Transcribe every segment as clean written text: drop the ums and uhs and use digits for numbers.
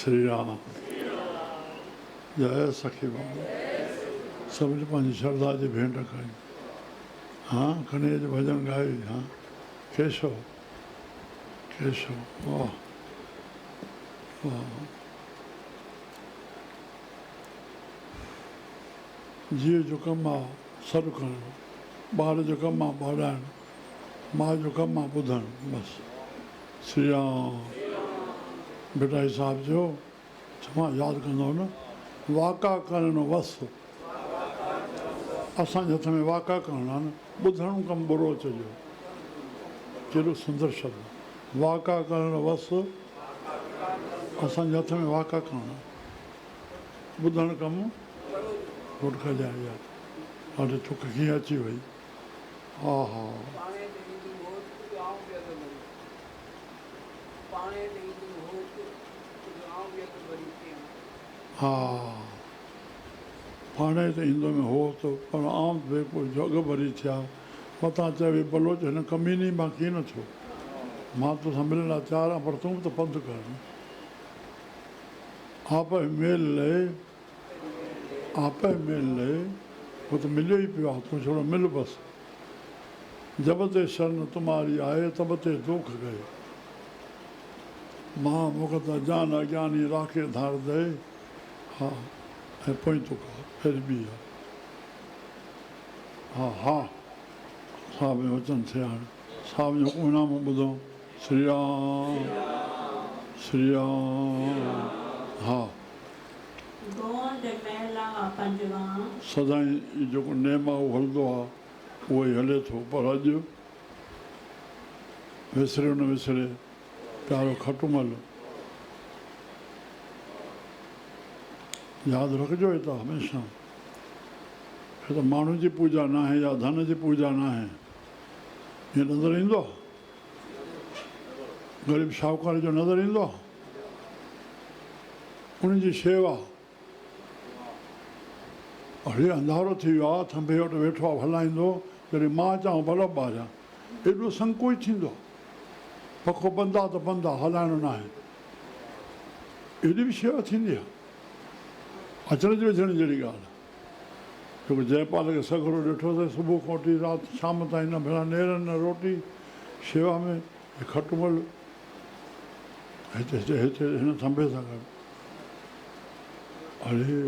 شري رام. جئي سخي بابا. سڀني پنهنجي شرڌا جي ڀينٽ ڪئي. ها کڻي اڄ ڀڄن ڳائي ها ڪيشو ڪيشو واھ واھ. جيء جو ڪم آ سڏ ڪرڻ، ٻار جو ڪم آ ٻاڏائڻ، ماء جو ڪم آ ٻڌڻ بس. شري رام. ڀٽائي صاحب چيو ڇما ياد ڪندؤ نه واڪا ڪرڻ وس اسان جي هٿ ۾ واڪا ڪرڻ آ نه ٻڌڻ ڪم ٻروچ جو. ڪيڏو سندر شبد واڪا ڪرڻ وس اسان جي هٿ ۾ واڪا ڪرڻ آ. ٻڌڻ ڪم گهٽ کڄائي يار ڏاڍي ٿڪ ڪيئن اچي وئي ها ها. پاڻهي ته ايندم هوت ڪجهه آئون به اڳ ڀري پاڻهي ته ايندم هوت ڪجهه آئون به اڳ ڀري ٿيان. ها پاڻهي ته ايندم هوت پر آئون به ڪجهه اڳ ڀري ٿيان متان چوي بلوچ هن ڪميني مان ڪيئن نه ٿيو مان توسان ملڻ لاء تيار آهيان پر تون به ته پنڌ ڪر نه. آپهه ميل لئي، آپهه ميل لئي، هو ته مليو ئي پيو آ، تون ڇڙو مل بس. جب تي شرن تمهاري آئي، تب تي دوک گئي. مها مگت اجان اگياني راکي ڌار دئي، ها ۽ پوئين تڪ آ، پهرين ٻي آ. ها ها صاحب جو وچن ٿئي هاڻي. صاحب جو حڪم نامو ٻڌو. شري رام شري رام ها. گوند محلا پنجوان. سدائين جيڪو نيم آ اهو هلندو آ اهو ئي هلي ٿو پر اڄ وسريو نه وسري پيارو کٽومل ياد رکجو هي ته هميشه هي ته ماڻهو جي پوڄا ناهي يا ڌن جي پوڄا ناهي ائين نظر ايندو آ. غريب شاهوڪار جو نظر ايندو آ ان جي شيوا اڙي انڌارو ٿي ويو آ ٿنڀي وٽ ويٺو آ هلائيندو جڏهن مان اچان بلب ٻاريان ايڏو سنڪوچ ٿيندو آ پکو بند آ ته بند آ هلائڻو ناهي ايڏي به شيوا ٿيندي آ اچڻ جي وجهڻ جهڙي ڳالهه ڇو ڪه جئپال کي سگهرو ڏٺوسين، صبح کان وٺي رات شام تائين نه ڀيڻا نيرن نه روٽي، شيوا ۾ هي کٽمل هتي هتي هتي هن ٿنڀي سان گڏ. اڙي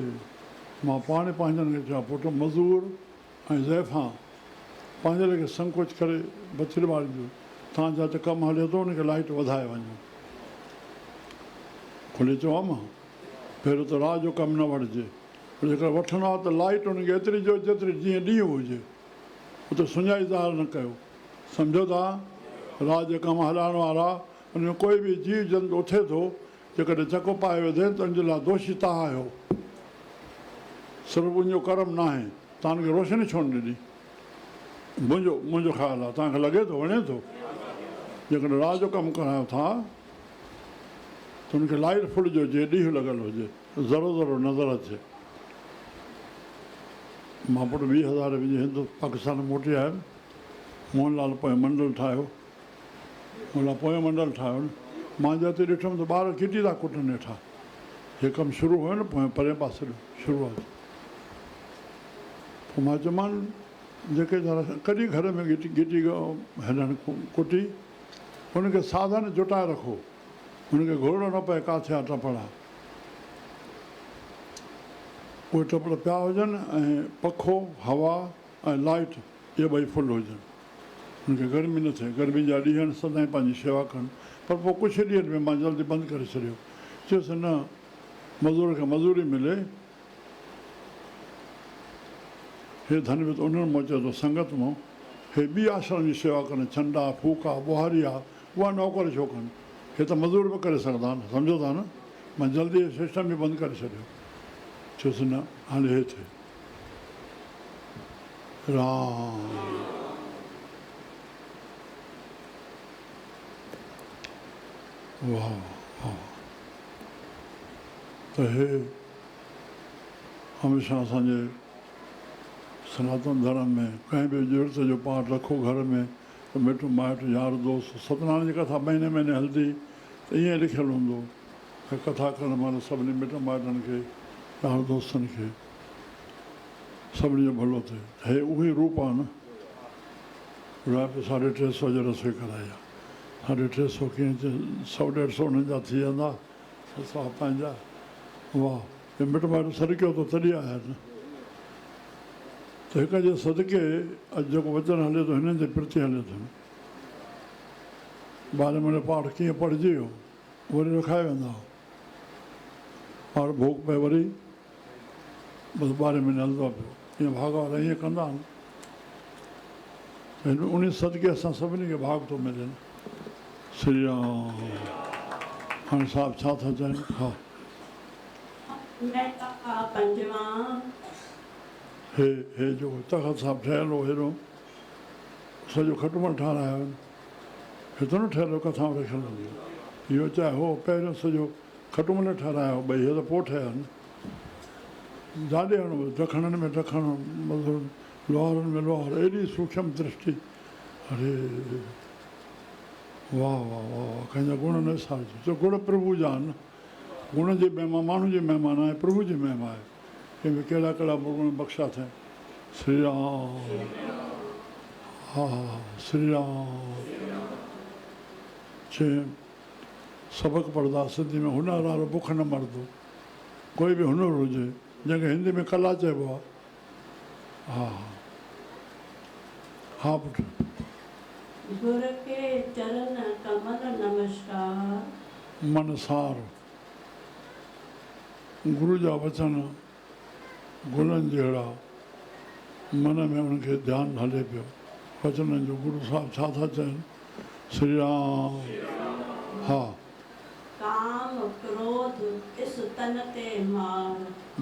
مان پاڻ پنهنجن کي چيو پٽ مزور ۽ زائفان پنهنجي ليکي سنڪوچ ڪري بتي ٻارينديون، تان جاتي ڪم هلي ٿو ان کي لائيٽ وڌائي وڃو. کلي چيو امان پهريون ته رات جو ڪم نه وٺجي. پر جيڪڏهن وٺڻو آهي ته لائيٽ ان کي ايتري ڏيو جيتري جيئن ڏينهن هجي. اتي سڃائي ظاهر نه ڪيو. سمجهو ٿا؟ رات جي ڪم هلائڻ وارا، ان ۾ ڪوئي به جيو جنت اٿي ٿو، جيڪڏهن چڪو پائي وڌين ته ان جي لاء دوشي توهان آهيو. صرف ان جو ڪرم ناهي. توهان ان کي روشني ڇو نه ڏني؟ منهنجو منهنجو خيال آهي. توهان کي لڳي ٿو، وڻي ٿو؟ جيڪڏهن رات جو ڪم ڪرايو ٿا ته ان کي لائيٽ فل ڏيو جيئن ڏينهن لڳل هجي. ذرو ذرو نظر اچي. مان پٽ 20,000 وجهي هند پاڪستان موٽي آيم. موهن لال پويون منڊل ٺاهيو. موهن لال پويون منڊل ٺاهيو نه. مان جتي ڏٺم ته ٻار گهٽي ٿا ڪٽن هيٺان. هي ڪم شروع هيو نه پويون پرئين پاسي ڏو شروعات. پوء مان چيومان جيڪي ذرا ڪڏهن گهر ۾ گهٽي گهٽي هلڻ ڪٽي هن کي ساڌن جٽائي رکو. هن کي گهرڙو نه پئي ڪاٿي آ ٽپڙا. اهي ٽپڙ پيا هجن ۽ پکو، هوا ۽ لائيٽ اهي ٻئي فل هجن. هن کي گرمي نه ٿئي. گرمي جا ڏينهن سدائين پنهنجي شيوا ڪن. پر پوء ڪجهه ڏينهن ۾ مان جلدي بند ڪري ڇڏيو. چيس نه مزور کي مزوري ملي. هي ڌن به ته انهن مان اچي ٿو سنگت مان. هي ٻي آشرم جي شيوا ڪن. ڇنڊا، ڦوڪا، ٻوهاري آ. اها نوڪر ڇو ڪن؟ هي ته مزور به ڪري سگهندا نه. سمجهو ٿا نه؟ مان جلدي هي سسٽم به بند ڪري ڇڏيو. چيس نه هاڻي هي ٿئي. رام. واهه واهه ته هي هميشه اسان جي سناتن ڌرم ۾ ڪنهن به ڄرت جو پاٺ رکو گهر ۾ ته مٽ مائٽ يار دوست ستنارائڻ جي ڪٿا مهيني مهيني هلندي ته ائين لکيل هوندو. ۽ ڪٿا ڪرڻ مهل سڀني مٽ مائٽن کي، يار دوستن کي، سڀني جو ڀلو ٿئي. هي اهي روپ آهن. ٻڌايو پيو ساڍي 300 جي رسوئي ڪرائي آ. ساڍي 300 ڪيئن سئو ڏيڍ سئو انهن جا ٿي ويندا، سوا پنهنجا. واهه جي مٽ مائٽ سڏڪيو ته تڏهن آيا نه. ته هڪ جي صدقي اڄ جيڪو وچن هلي ٿو هنن جي پرتي هلي ٿو. ٻارهين مهيني پاٺ ڪيئن پڙهجي ويو وري رکائي ويندا هئا. پاٺ ڀوڳ پئي وري بس ٻارهين مهيني هلندو پيو. ائين ڀاڳ وارا ائين ڪندا آهن. ته هن انهي صدقي اسان سڀني کي ڀاڳ ٿو ملي نه. سري رام. هاڻي صاحب ڇا ٿا چون؟ ها. مهتا پنجوان. هي هي جيڪو تخت صاحب ٺهيل هو هيڏو سڄو کٽمل ٺهرايو هن. هتو نه ٺهيل هو ڪٿان رکيل هوندو. اهو چاهي هو پهريون سڄو کٽمل ٺهرايو هو ٻئي هي ته پوء ٺهيا آهن. جاڏي هڻو ڊکڻن ۾ ڊکڻ مطلب لوهارن ۾ لوهار ايڏي سوکيم درشٽي اري واهه واهه واهه واهه ڪنهن جا گڻ نه وسارجي ڇو گڻ پرڀو جا آهن گڻ جي مهما ماڻهو جي مهما ناهي پرڀو جي مهما آهي ڪنهن کي ڪهڙا ڪهڙا گڻ بخشيا اٿائين شري رام ها ها شري رام چي سبق پڙهندا سنڌي ۾ هنر وارو بک نه مرندو ڪوئي به هنر هجي جنهن کي هندي ۾ ڪلا چئبو آهي ها ها پٽ. گر ڪي چرن ڪمل نمشڪار. من سار گرو جا وچن گلن جهڙا من ۾ انهن کي ڌيان هلي پيو وچنن جو گرو صاحب ڇا ٿا چون شري رام ها. ڪام ڪروڌ اس تن تي مار.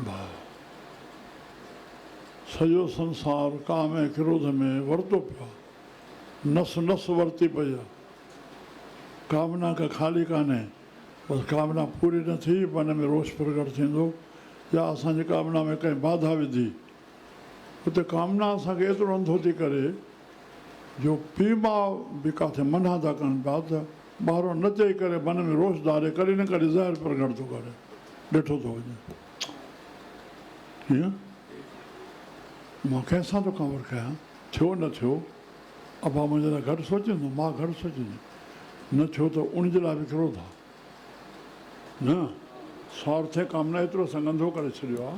ڀاء سڄو سنسار ڪام ۽ ڪروڌ ۾ ورتو پيو آهي. نس نس ورتي پئي آهي. ڪامنا ڪا خالي ڪانهي. بس ڪامنا پوري نه ٿي، من ۾ روش پرگهٽ ٿيندو يا اسان جي ڪامنا ۾ ڪنهن باڌا وڌي. اتي ڪامنا اسان کي ايترو انڌو ٿي ڪري جو پيء ماء به ڪاٿي منع ٿا ڪن پيا ته ٻارو نه چئي ڪري من ۾ روش ڌاري ڪڏهن نه ڪڏهن زهر پرگهٽ ٿو ڪري. ڏٺو ٿو وڃي. ائين مان ڪنهن سان ٿو ڪانور ڪيان؟ ٿيو نه ٿيو، ابا منهنجي لاء گهٽ سوچيندو، ماء گهٽ سوچيندي. نه ٿيو ته ان جي لاء به ڪروڌ آ. نه، سوارٿ ۽ ڪامنا ايترو اسان ڳنڌو ڪري ڇڏيو آ.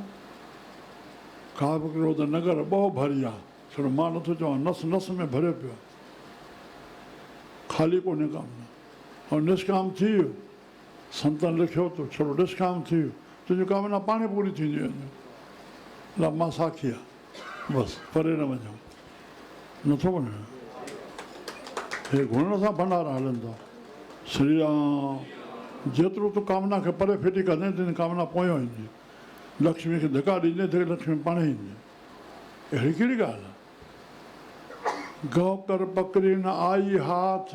ڪا به ڪروڌ نگر ٻهو ڀري آ. ڇڙو مان نٿو چوان، نس نس ۾ ڀريو پيو آ. خالي ڪونهي ڪامنا. ۽ نشڪام ٿي ويو. سنتن لکيو ته ڇڙو نشڪام ٿي ويو. تنهنجون ڪامنا پاڻهي پوري ٿينديون وينديون. لا مان ساکي آ. بس پري نه وڃو. نٿو وڃڻ. هي گهڻن سان ڀنڊارا هلن ٿا. شري رام جيترو تون ڪامنا کي پري ڦٽي ڪندين تنهنجي ڪامنا پويان ايندي. لڪشمي کي ڌڪا ڏيندين ته لڪشمي پاڻهي ايندي. اهڙي ڪهڙي ڳالهه آهي. گهو ڪر پڪڙي نه آئي هاٿ.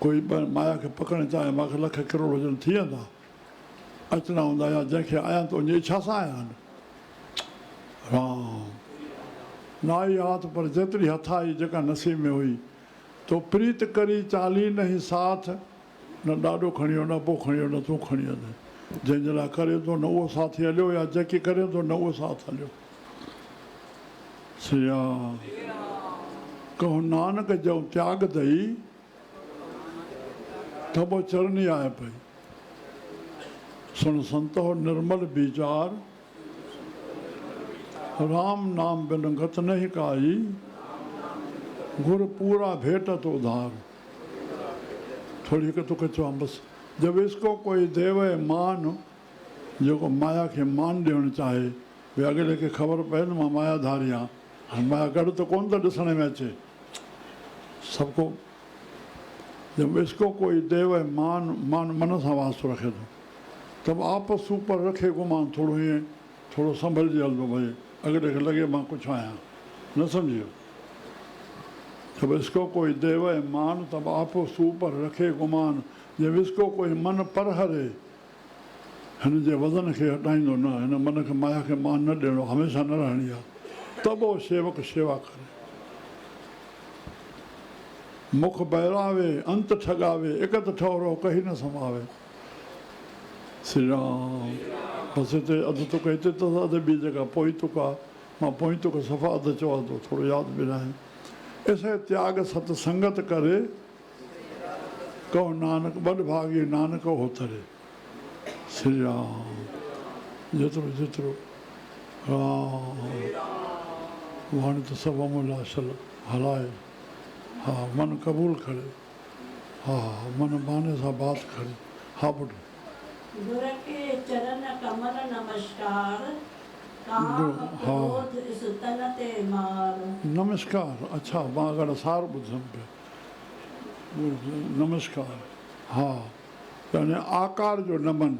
ڪوئي مايا کي پڪڙڻ چاهي مان کي لک ڪروڙ هجن ٿي ويندا. اچڻا هوندا يا جنهن کي آيا ته ان جي اڇا سان آيا آهن. رام. نه آئي هاٿ پر جيتري هٿ آئي جيڪا نصيب ۾ هئي. تو پريت ڪري چالي نهين ساٿ. نه ڏاڏو کڻي ويو نه ابو کڻي ويو نه تون کڻي ويندين. جنهن جي لاء ڪرين ٿو نه اهو ساٿي هليو يا جيڪي ڪرين ٿو نه اهو ساٿ هليو. سري رام. ڪهو نانڪ جئون تياڳ دئي تبو چرني آء پئي. سڻ سنتو نرمل ويچار. رام نام بن گت نهين ڪائي. گر پورا ڀيٽت اڌار. ٿوري هڪ تک چوان بس. جب اس ڪو ڪوئي ديوي مان، جيڪو مايا کي مان ڏيڻ چاهي، ڀئي اڳلي کي خبر پئي نه مان مايا ڌاري آهيان، هاڻي مايا گڙ ته ڪونه ٿو ڏسڻ ۾ اچي. سڀ ڪو جب اس ڪو ڪوئي ديوي مان، مان من سان واسطو رکي ٿو، تب آپ سوپر رکي گمان، ٿورو ائين ٿورو سنڀلجي هلندو ڀئي اڳلي کي لڳي مان ڪجهه آهيان، نه سمجهي ويو. جب اس ڪو ڪوئي ديوي مان، تب آپ سوپر رکي گمان، جب اس ڪو ڪوئي من پرهري، هن جي وزن کي هٽائيندو نه، هن من کي مايا کي مان نه ڏيڻو، هميشه نه رهڻي آ، ته به اهو شيوڪ شيوا ڪري. مک بهراوي، انت ٺڳاوي، اڪت ٺهرو ڪهي نه سماوي. سري رام. بس هتي اڌ تڪ هتي اٿس اڌ ٻي جڳهه پوئين تڪ آ. مان پوئين تڪ صفا اڌ چوان ٿو ٿورو ياد به ناهي. اسي تياڳ ست سنگت ڪري ڪهو نانڪ ٻڏ ڀاڳي نانڪ اهو تري. سري رام. جيترو جيترو رام. واڻي ته سڀ املهه آ شل هلائي. ها من قبول ڪري. ها من باني سان بات ڪري. ها پٽ. گر ڪي چرن ڪمل نمشڪار، ڪام ڪروڌ اس تن تي مار. نمشڪار اڇا مان اڳڙ سار ٻڌم پيو. نمشڪار ها يعني آڪار جو نمن.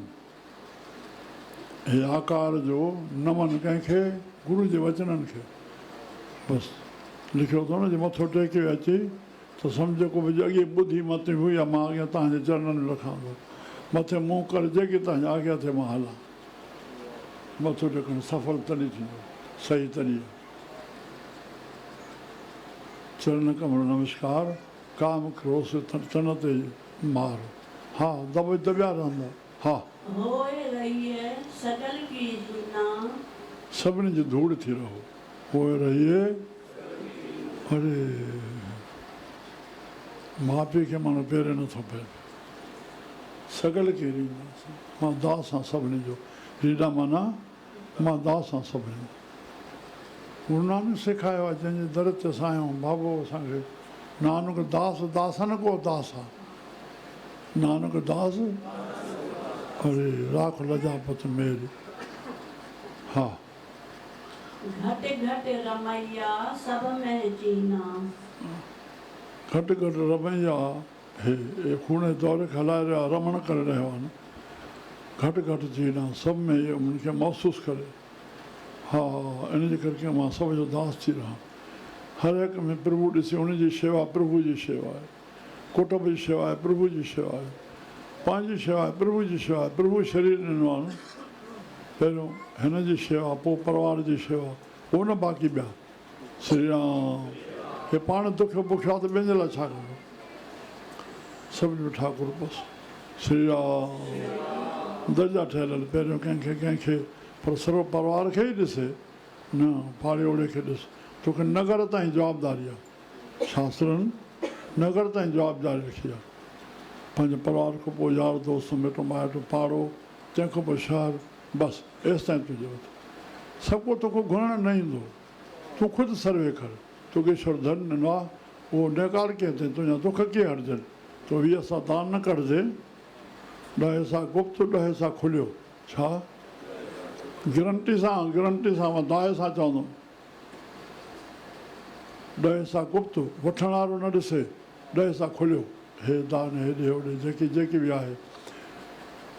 هي آڪار جو نمن ڪنهن کي؟ گرو جي وچنن کي. بس لکيو اٿو نه جي مٿو ٽيڪيو اچي ته سمجهه جيڪو به اڳي ٻڌي مت هئي اها مان اڳيان توهان جي چرنن ۾ رکان ٿو. مٿي منهن ڪر جيڪي توهان جي آگيا ٿئي مان هلان. مٿو ٽيڪڻ سڦل تڏهن ٿيندو، صحيح تڏهن آهي. چرن ڪمل نمسڪار، ڪام ڪروڌ تن تي مار. ها دٻيا رهندا. ها. هوء رهيء سگل ڪي رينا. سڀني جي ڌوڙ ٿي رهو. هوء رهيء اڙي ماء پيء کي ماڻهو پيري نه ٿو پئي. سگل ڪي رينا. مان داس آن سڀني جو. رينا معنيٰ مان داس آن سڀني جو. گرو نانڪ سيکايو آهي جنهن جي در تي اسان آيا آهيون بابو اسان کي نانڪ داس داسن ڪو داس آ. نانڪ داس اري راک لجاپت ميري. ها. گهٽ گهٽ رمئيا سڀ مهه چينا. گهٽ گهٽ رمئيا هي اي خون جي دوري کي هلائي رهيو آهي رمڻ ڪري رهيو آهي نه گهٽ گهٽ چينا سڀ ۾ اهي انهن کي محسوس ڪري ها ان جي ڪري مان سڀ جو داس ٿي رهان هر هڪ ۾ پرڀو ڏسي ان جي شيوا پرڀو جي شيوا آهي. ڪٽنب جي شيوا آهي، پرڀو جي شيوا آهي. پنهنجي شيوا آهي، پرڀو جي شيوا آهي. پرڀو شرير ڏنو آهي نه. پهريون هن جي شيوا، پوء پروار جي شيوا، پوء نه باقي ٻيا. شري رام. هي پاڻ دکيو بکيو آهي ته ٻين جي لاء ڇا ڪندو. سڀني جو ٺاڪر بس. شري رام. درجا ٺهيل آهن، پهريون ڪنهن کي ڪنهن کي، پر سرو پروار کي ئي ڏسي نه، پاڙي اوڙي کي ڏس. توکي نگر تائين جوابداري آهي. شاسترن نگر تائين جوابداري رکي آهي. پنهنجي پريوار کان پوء يار دوست، مٽ مائٽ، پاڙو، تنهن کان پوء شهر، بس ايستائين تنهنجي وت. سڀ ڪو توکان گهرڻ نه ايندو. تون خود سروي ڪر. توکي ايشور ڌن ڏنو آهي، اهو نيڪال ڪيئن ٿئي؟ تنهنجا دک ڪيئن هٽجن؟ تو 20 حصا دان نه ڪڍجين. ڏهه حصا گپت، ڏهه حصا کليو. ڇا؟ گرنٽي سان، گرنٽي سان مان دعوي سان چوندم. ڏهه حصا گپت، وٺڻ وارو نه ڏسي، ڏهه حصا کليو، هي دان هيڏي هوڏي جيڪي جيڪي به آهي،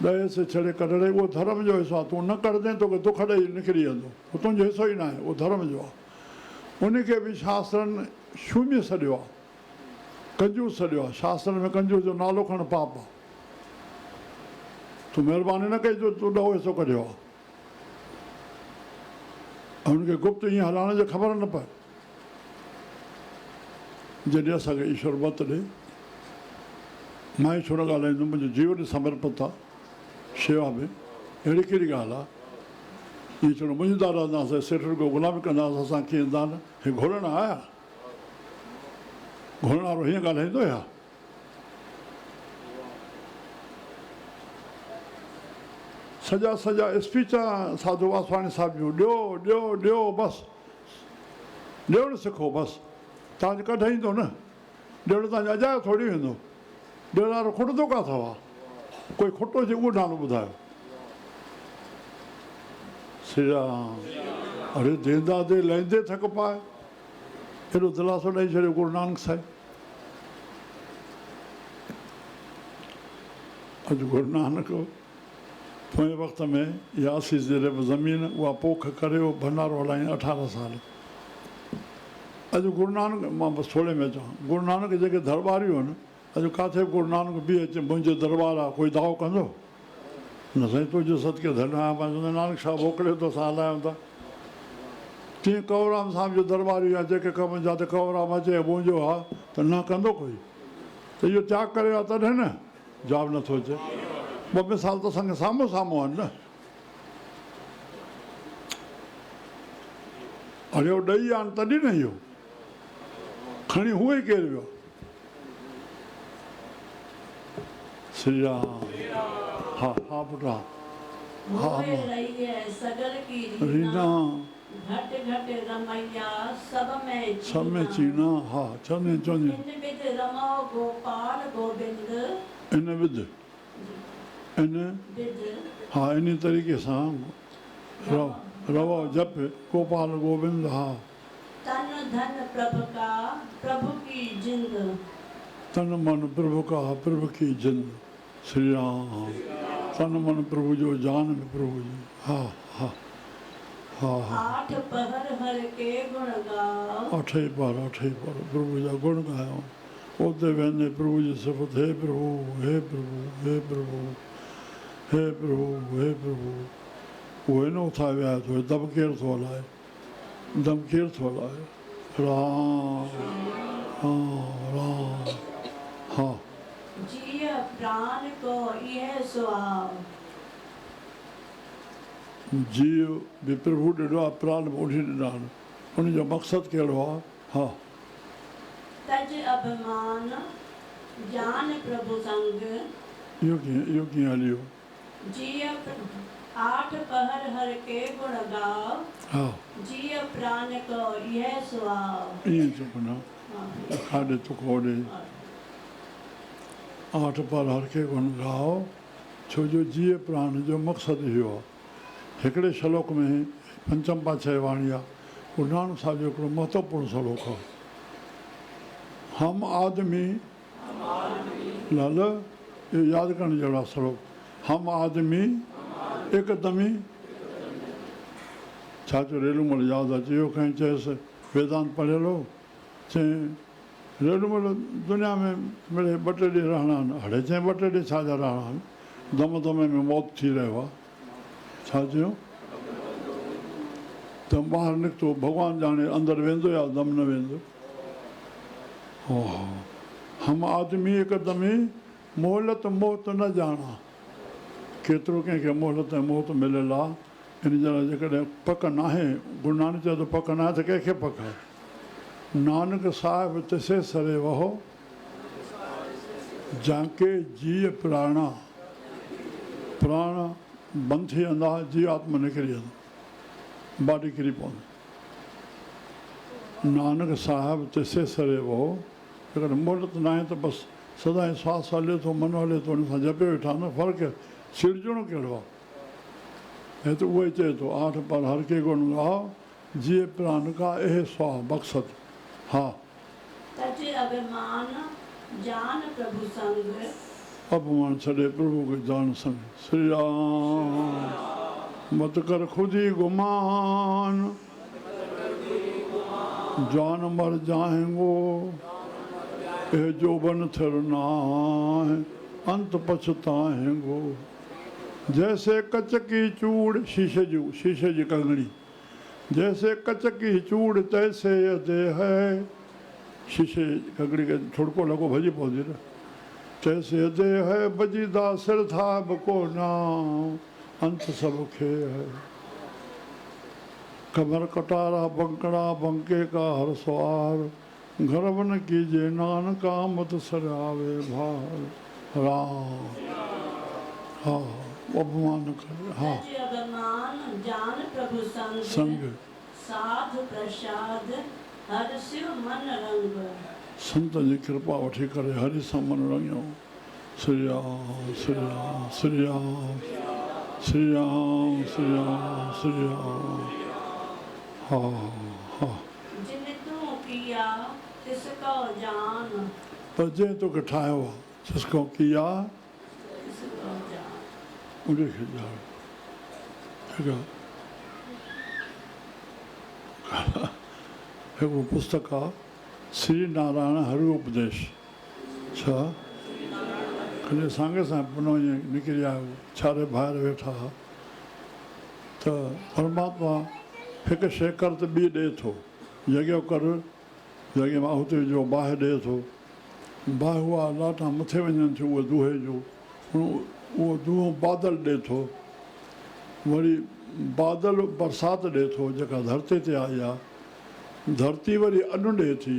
ڏهه حصي ڇڙي ڪڍڙي، اهو ڌرم جو حصو آهي، تون نه ڪڍندين توکي دک ڏئي نڪري ويندو، اهو تنهنجو حصو ئي ناهي، اهو ڌرم جو آهي. ان کي به شاسترن شومي سڏيو آهي، ڪنجوس سڏيو آهي، شاسترن ۾ ڪنجوس جو نالو کڻڻ پاپ آهي. تون مهرباني نه ڪئي جو تون ڏهون حصو ڪڍيو آهي. ۽ هن کي گپت ائين هلائڻ جي خبر نه پئي. جڏهن اسان کي ايشور مت ڏي. مان ئي ڇو نه ڳالهائيندم، منهنجو جيون ئي سمرپت آ شيوا ۾، اهڙي ڪهڙي ڳالهه آ. ائين ڇو نه منجهندا رهنداسين، سيٺن کان غلامي ڪنداسين، اسان ڪيئن دان هي گهرڻ آيا. گهرڻ وارو هيئن ڳالهائيندو ڇا؟ سڄا سڄا اسپيچ ساڌو واسواڻي صاحب جون ڏيو ڏيو ڏيو بس ڏيڻ سکو بس تان جو ڪڍ ايندو نه ڏيڻ تان جو اجايو ٿوري ويندو ڏيڻ وارو کٽندو ڪاٿو آ ڪوئي کٽو هجي اهو نالو ٻڌايو سري رام اري ديندا the ليندي ٿڪ پائي ايڏو دلاسو ڏئي ڇڏيو گرو نانڪ صاحب اڄ گرو نانڪ پوئين وقت ۾ اها اسي جريب زمين اها پوک ڪري اهو ڀنڊارو هلائين 18 سال. اڄ گرو نانڪ مان بس ٿوري ۾ اچان گرو نانڪ جيڪي درٻاريون آهن اڄ ڪاٿي به گرو نانڪ بيهي اچي منهنجو درٻار آهي ڪوئي دعوو ڪندو؟ نه سائين تنهنجو صدقي ڌن آهيان مان چوندو نانڪ صاحب موڪليو ته اسان هلايون ٿا. تيئن ڪنوررام صاحب جو درٻاري يا جيڪي ڪم جاتي ڪنوررام اچي ۽ منهنجو ها ته نه ڪندو ڪوئي ته اهو تياڳ ڪري ها تڏهن نه جواب نه ٿو اچي. ٻه مثال ته اسان کي سامهون سامهون آهن نه. اڙي هو ڏئي آن تڏهن نه اهو کڻي هونء ئي ڪير ويو. سري رام ها ها پٽ ها ها هوئي رهي سگل ڪي رينا گهٽ گهٽ رمئيا سڀ ۾ سڀ ۾ چينا ها چوندين چوندين. ان وڌ رمئو گوپال گوبند. ان وڌ ان وڌ. ها انهي طريقي سان رئو جپ گوپال گوبند ها. تن ڌن پرڀ ڪا، پرڀ ڪي جند. تن من پرڀ ڪا، پرڀ ڪي جند. سري رام تن من پرڀو جو جان به پرڀو جي ها ها ها ها. آٺ پهر هر ڪي گڻ ڳاء. اٺ ئي پهر اٺ ئي پهر پرڀو جا گڻ ڳايو. اتي ويندي پرڀو جي صفت هي پرڀو هي پرڀو هي پرڀو هي پرڀو هي پرڀو. اهو هن اٿائي ويهائي ٿو هي دم ڪير ٿو هلائي. دم ڪير ٿو هلائي؟ رام رام رام ها. جيء پران ڪو ايهه سهاء. جيء به پرڀو ڏنو آهي، پران به انهي ڏنا آهن. ان جو مقصد ڪهڙو آهي؟ ها. تج اڀمان، جان پرڀو سنگ. اهو ڪيئن، اهو ڪيئن هلي ويو؟ جيء آٺ پهر هر ڪي گڻ ڳاء، جيء پران ڪو ايهه سهاء. ائين چپ نه کاڏي تک اوڏي. آٺ پهر هر ڪي گڻ ڳاء، ڇو جو جيء پران جو مقصد اهو آ. هڪڙي شلوڪ ۾ پنچم پاتشاهي واڻي آ. گرو نانڪ صاحب جو هڪڙو مهتوپورڻ شلوڪ آ. هم آدمي لعل اهو ياد ڪرڻ جهڙو آ سلوڪ. هم آدمي ايڪ دمي ڇا چيو ريلومل ياد اچي ويو ڪنهن چيس ويدانت پڙهيل هو چيائين ريلومل دنيا ۾ مڙئي ٻه ٽي ڏينهن رهڻا آهن اڙي چيائين ٻه ٽي ڏينهن ڇا جا رهڻا آهن دم دم ۾ موت ٿي رهيو آهي ڇا چيو دم ٻاهر نڪتو ڀڳوان ڄاڻي اندر ويندو يا دم نه ويندو هم آدمي ايڪ دمي مهلت موت نه ڄاڻان. ڪيترو ڪنهن کي مهلت ۽ موت مليل آ، ان جي لاء جيڪڏهن پڪ ناهي، گرو نانڪ چيو ته پڪ ناهي ته ڪنهن کي پڪ آهي؟ نانڪ صاحب تسي سري وهو، جانڪي جيء پراڻا، پراڻ بند ٿي ويندا، جيء آتما نڪري ويندو، باڊي ڪري پوندي. نانڪ صاحب تسي سري وهو، جيڪڏهن مهلت ناهي ته بس سدائين سواس هلي ٿو، من هلي ٿو، ان سان جپيو ويٺا آهن، فرق چڙجڻو ڪهڙو آهي؟ هت اهو ئي چئي ٿو، آٺ پر هر ڪي گڻ ڳاء، جيء پران ڪا اهي سواء، مقصد، ها. تج اڀمان، جان پرڀو سنگ. اڀمان ڇڏي پرڀو کي جان سنگ. سري رام مت ڪر خودي گمان. جان مر جائينگو، اي جوڀن ٿر ناهه، انت پڇتائينگو. جيسي ڪچ ڪي چوڙ، شيشي جي شيشي جي ڪنگڻي، جيسي ڪچ ڪي چوڙ تيسي يه ديهه، شيشي جي ڪنگڻي کي ٺڙڪو لڳو ڀڄي پوندي نه، تيسي يه ديهه بجي دا سر ٿاب ڪو نانء، انت سڀ کيهه. ڪمر ڪٽارا بنڪڙا بنڪي ڪا هر سوار، گرو نه ڪيجي نانڪا مت سر آوي ڀار. رام ها اڀمان ڪري ها. تج اڀمان جان پرڀو سنگ، سنگ. ساڌ پرشاد هر سيو من رنگ. سنتن جي ڪرپا وٺي ڪري هري سان من رڱيو. سري رام سري رام سري رام سري رام سري رام سري رام ها ها. جن تون ڪيا تس ڪو جان. پر جنهن توکي ٺاهيو آ تس ڪو ڪيا تس ڪو جان. ان کي ڄاڻ. هڪڙو پستڪ آ سري نارائڻ هري اپديش. ڇا؟ ڪڏهن سانگي سان پنو ائين نڪري آيو، ڇا ري ڀائر ويٺا ها ته پرماتما هڪ شيء ڪر ته ٻي ڏئي ٿو. يگيو ڪر، يگيي مان آهوتي وجهو، باهه ڏئي ٿو. باهه اها لاٽان مٿي وڃن ٿيون اهي دونهي جون، اهو دونهون بادل ڏئي ٿو. وري بادل برسات ڏئي ٿو جيڪا ڌرتي تي آئي آ. ڌرتي وري ان ڏئي ٿي.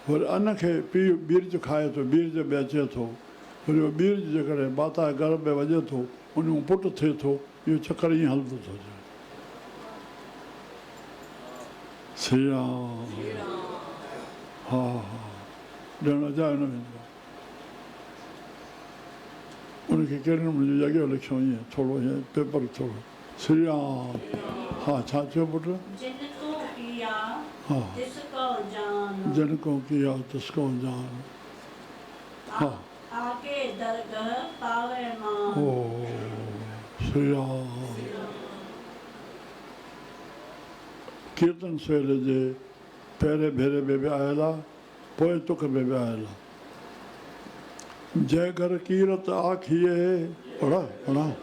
وري ان کي پيء ٻيرج کائي ٿو، ٻيرج به اچي ٿو. وري اهو ٻيرج جيڪڏهن ماتا جي گرڀ ۾ وڃي ٿو، ان مان پٽ ٿئي ٿو. اهو چڪر ائين هلندو ٿو اچي. سري رام. ها ها ڏيڻ اجايو نه ويندو آهي. ان کي ڪهڙي نموني جو يگيو لکيو ائين ٿورو ائين پيپر ٿورو. سري رام. ها ڇا چيو پٽ؟ جن ڪو ڪيا تس ڪو جان. جن ڪو ڪيا تس ڪو جان. ها. آگي درگهه پاوي مان. او سري رام. ڪيرتن سهيلي جي پهرين ڀيري ۾ به آيل آ، پوئين تڪ ۾ به آيل آ. جنهن گهر ڪيرت آکيئي. پڙهان پڙهان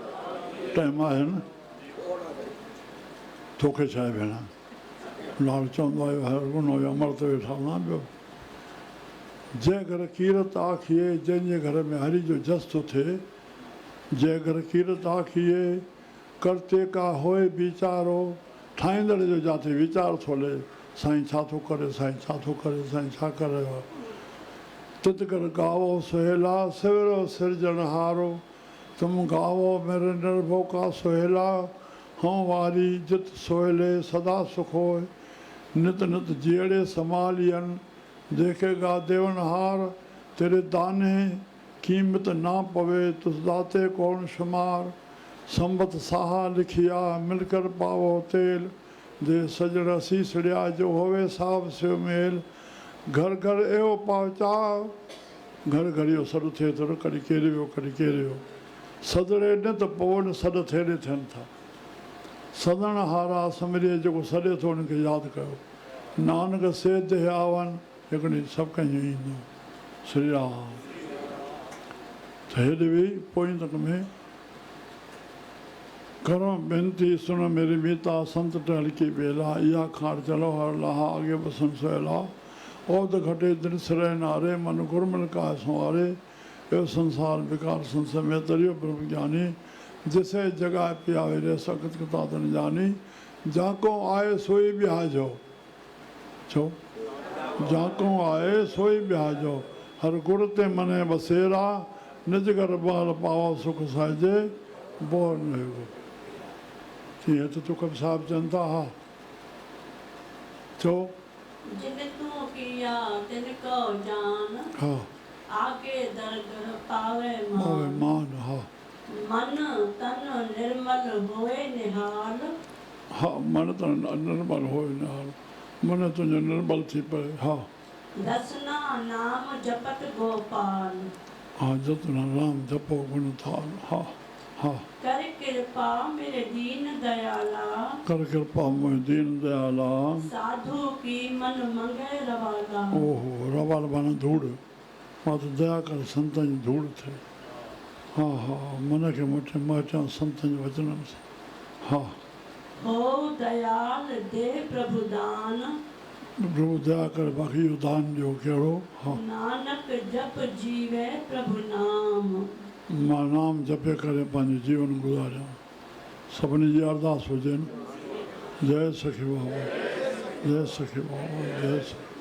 ٽائيم آهي نه. توکي ڇا آهي ڀيڻا. لال چوندو آهي هر گنو جو امر تي ويٺا هوندا ٻيو. جنهن گهر ڪيرت آکيئي، جنهن جي گهر ۾ هري جو جس ٿو ٿئي. جنهن گهر ڪيرت آکيئي، ڪرتي ڪا هوء ويچارو، ٺاهيندڙ جو جاتي ويچار ٿو هلي، سائين ڇا ٿو ڪري، سائين ڇا ٿو ڪري، سائين ڇا ڪري رهيو آهي. تت ڪر گاوو سهيلا، سويرو سرجڻهارو، تم گاوو ميري نرڀو ڪا سهيلا، هئون واري جت سهيلي سدا سک هوء، نت نت جيئڙي سنڀالين، ديکيگا ديونهار، تيري دانهين قيمت نا پوي، تس داتي ڪون شمار. سنبت ساها لکيا، مل ڪر پاوو تيل، the سڄڻ اسيسڙيا، جو هوي صاحب سيو ميل، گهر گهر اهو پهچاء، گهر گهر اهو سڏ ٿئي ٿو نه، ڪڏهن ڪير ويو ڪڏهن ڪير ويو، سڏڙي نه ته پوء نه سڏ ٿيڙي ٿين ٿا. سڏڻ هارا سمريء جيڪو سڏي ٿو ان کي ياد ڪيو. نانڪ سي ديهه آون، هڪ ڏينهن سڀ ڪنهن جو ايندو. سري رام. ته هيڏي به پوئين تڪ ۾. ڪرو بينتي سڻ ميري ميتا، سنت ٽهل ڪي بيلا، اها کاٽ چلو هر لاها، اڳي بسن سهيلا، اوڌ گهٽي دل سرهي ناري، من گرمل ڪاهه سنواري، اهو سنسار بڪار سنسي ۾، تريو برهم گياني، جسي جڳائي پياوي ريس، اڪت ڪتا تن جاني، جاڪو آهي سوئي ٻهاجهو. ڇو؟ جاڪو آهي سوئي ٻهاجهو. هر گر تي منهن بسيرا، نج گهر ٻهل پاوو سک سهجي، بور نه هيگو. تيئن هت تک به صاحب چون ٿا، ها. ڇو؟ جن تون ڪيا تن ڪو جان، ها. آگي درگهه پاوي مان. پاوي مان، ها. من تن نرمل هوئي نهال. ها من تن نرمل هوئي نهال. من تنهنجو نرمل ٿي پئي، ها. رسنا نام جپت گوپال. ها جتنا نام جپو گڻ ٿال، ها ها. ڪر ڪرپا ميري دين ديالا. ڪر ڪرپا منهنجي دين ديالا. ساڌو ڪي من منگي روالا. اوهو روالا معنيٰ ڌوڙ. مان ته ديا ڪر سنتن جي ڌوڙ ٿئي. ها ها من کي مٽي مهٽيان سنتن جي وچنن سان. ها. هو ديال the پرڀو دان. پرڀو ديا ڪر باقي اهو دان ڏيو ڪهڙو. ها. نانڪ جپ جيوي پرڀو نام. مان نام جپي ڪري پنهنجو جيون گذاريان. سڀني جي ارداس هجي نه. جئي سخي بابا جئي سخي بابا جئي سخي.